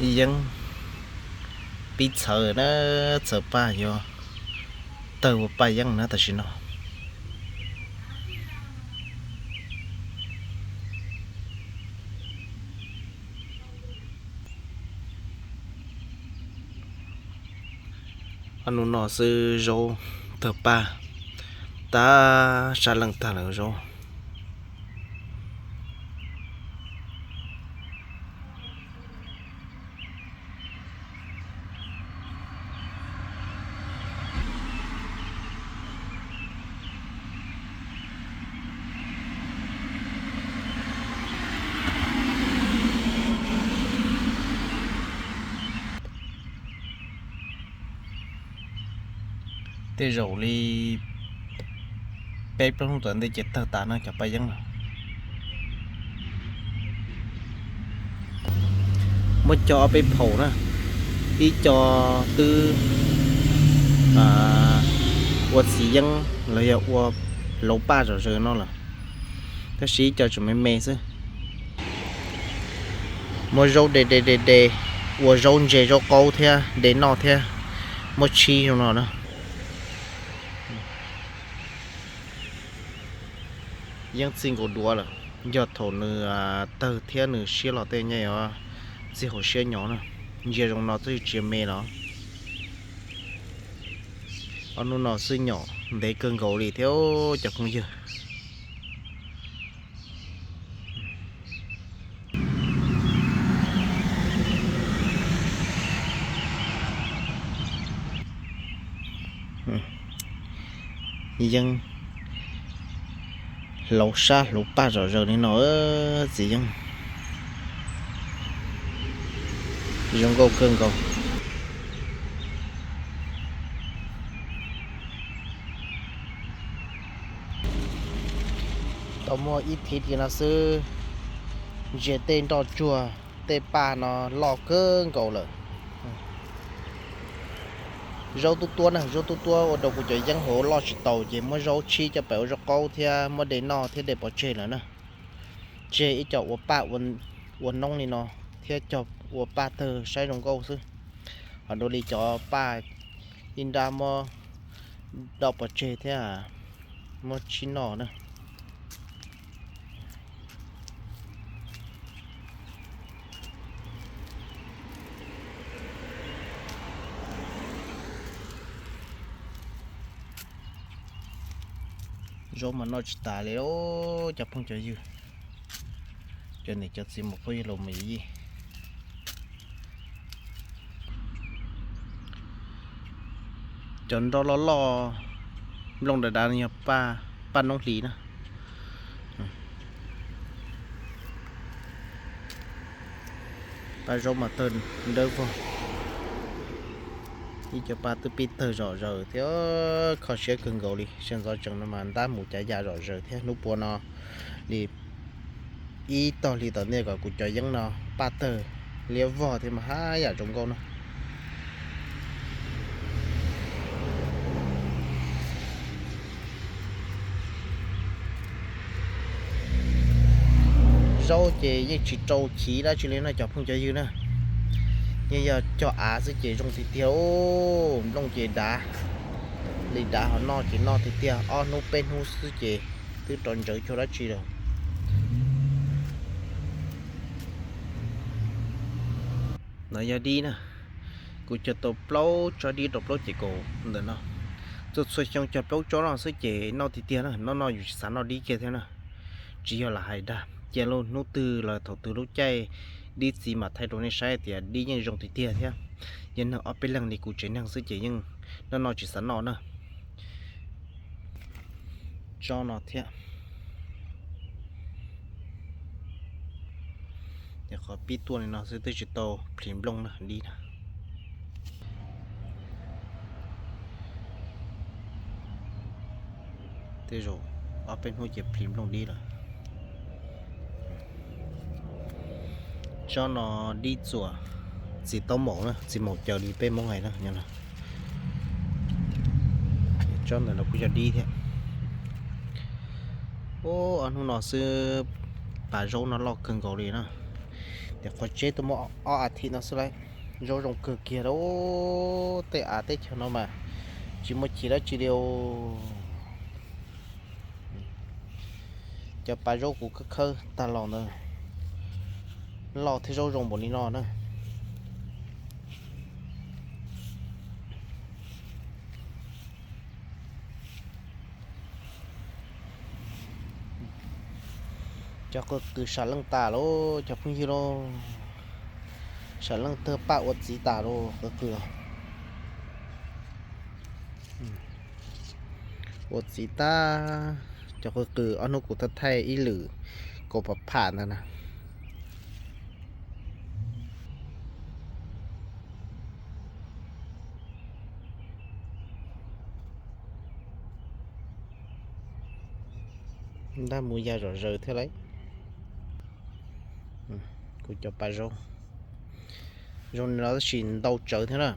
Yeeb pib txhawv na, txhawv paj, yuav tawg ua paj yeeb na tam sim no. Ob hnub no xwb zaub tawg paj, tab sab leej tag lawm zaub. Tej zaum li peb plaub hnub tom ntej ces tawg tas no cov paj yeeb no. Muab cog ob peb phaum na, ib co twb ua txiv yeeb los yog ua hlauv paj zom zaws no lawm, tab sis ib co tseem me me xwb. Muab zaub de de de de, ua zaub ntse zaub qaub thiab de noj thiab, muab tshib zoo no na. Yeeb txij nkaus duav lawm, yog thaum nws tawg thiab nws siab los tej nyaj yuav txij hauv siab nyob na. Ntsia zoo no twb tsis me los. Ob hnub no xwb nyom ntev kawg nkaus li thiab cov phooj ywg. Yeeb hlauv sab hlauv paj zom zaws li no, txiv yeeb zoo nkauj kawg nkaus. Tau muaj ib thiv li no xwb, ntsia tej nroj tsuag tej paj no loj kawg nkaus lawm. Zaub tub tuab na, zaub tub tuab ua rau kuv cov yeeb hauv loj tsis taus ces muab zaub tshib coj pem ua zaub qaub thiab muab de noj thiab de pov tseg lawm na. Tseg ib co ua paj ua noob li no thiab cog ua paj tawg saib zoo nkauj xwb. Ho dua li cov paj ib nrab muab do pov tseg thiab muab tshib noj na. Zaub mas noj tsis tas li cov phooj cov ywg, cov niam cov txiv mus qhuab yij los mus yij. Cov nroj loj loj nplooj dav dav yog paj noob hlis na. Paj zaub mas tawg dawb vog. Ib co paj twb pib tawg zom zaws thiab, kho siab kawg nkaus li. Sawv ntxov tsees no mas ntab mus cav ya zom zaws thiab. Hnub puav no li ib tog hli tom ntej kom kuv cov yeeb no paj tawg liab vog thiab mas haj yam zoo nkauj no. Zaub ces yeej tsis rau chiv dab tsi li no cov phooj cov ywg na. Yeej yog cog av xwb ces zoo tiag tiag. Nplooj ces dav li dav, ho noj ces noj tiag tiag. Ob hnub peb hnub xwb ces twb rov ntsawv cuag dab tsi lawm. No yog dib na, kuv cog tau plaub tsob dib rau plaub ces kaum ntawm no. Txhua txhua xyoo cog plaub tsob no xwb ces noj tiag tiag na, noj noj yus tsis xav noj dib kiag thiab na. Tsis yog lam hais dag, cia lub hnub twg los thaum twg lub caij dib txiv mam thaij rau nej saib tias dib yeej zoo tiag tiag thiab. Yog neeg ob peb leeg li kuv tsev neeg xwb ces yeej noj noj tsis xav noj na. Tsob no thiab. Qhov pib tuaj li no xwb twb tsis tau plhis nplooj na, dib na. Tej zaum ob peb hnub ces plhis nplooj dib lawm. Tsob no dib txuas txiv taub maum na, txiv maum caws li peb Hmoob hais na. Tsob ntawm no kuj yog dib thiab. Ub, ob hnub no xwb pas zaub no loj kawg nkaus li na. Ces qhov tsheb tuaj muaj ob as thiv no xwb lauj. Zaub zoo kawg kiag lauj, tej av teb chaws no mas tsis muaj chim dab tsi li. Cov pas zaub kuv khawb khawb tag los ntawd, loj thiab zaub zoo npaum li no na. Cov qw qws sam leej tas lauj cov phooj ywg lauj. Sam leej tawg paj ua txiv tas lauj qw qws. Ua txiv tag, cov qw qws ob hnub kuv thaij thaij ib lwm kaum phav pham ntawd na. Ntab mus ya zom zaws thiab lauj. Kuv cov pas zaub zoo li no tab sis ntau tsawv thiab na.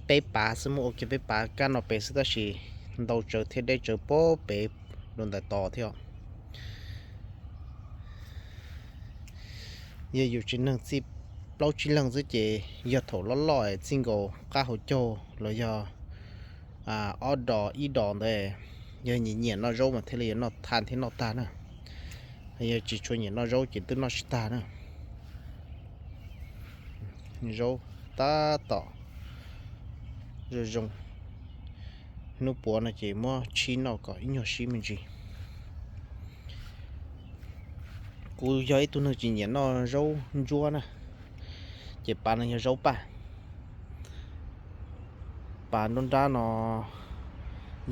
Peb pav xwb, muaj ua kiag peb pav kab no pem xwb tab sis ntau tsawv thiab, deb tsawv puag pem rau ntawm tod thiab. Yog yus tsev neeg txij plaub tsib leeg xwb ces yog thaum loj loj txij nkaus qab hauv caug los yog ob dos ib dos ntawd, yog nyiam nyiam noj zaub mas thiaj li yuav noj tha thiab noj tag na. Yog tsis tshua nyiam noj zaub ces twb noj tsis tag na. Zaub tab tom zoo zoo, hnub puav no ces muab tshib noj kom ib nyuag sib me ntsis. Kuv yog ib tug neeg tsis nyiam noj zaub ntsuab na, ces pas no yog zaub paj. Pas nruab nrab no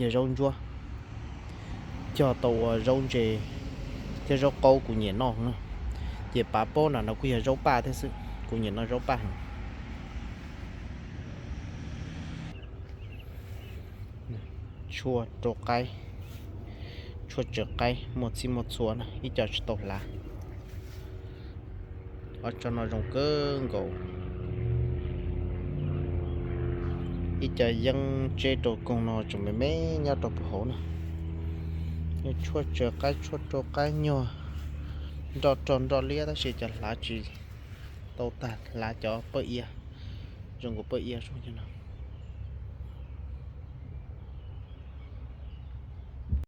yog zaub ntsuab, cog tau ua zaub ntse thiab zaub qaub kuv nyiam noj na. Ces pas pob nram no kuj yog zaub paj thiab xwb, kuv nyiam noj zaub paj heev. Tshuaj rau qaib, tshuaj tsaws qaib muaj txhij muaj txhua na, ib co tsis tau hlav. Ob tsob no zoo kawg nkaus. Ib co yeeb tseb rau koog no tseem me me nyob rau puag hauv na. Tshuaj tsaws qaib, tshuaj rau qaib nyuag nroj rog nroj liab tab sis cov hlav tsis tau tag, hlav cov pawj ia, zoo nkaus pawj ia zoo no.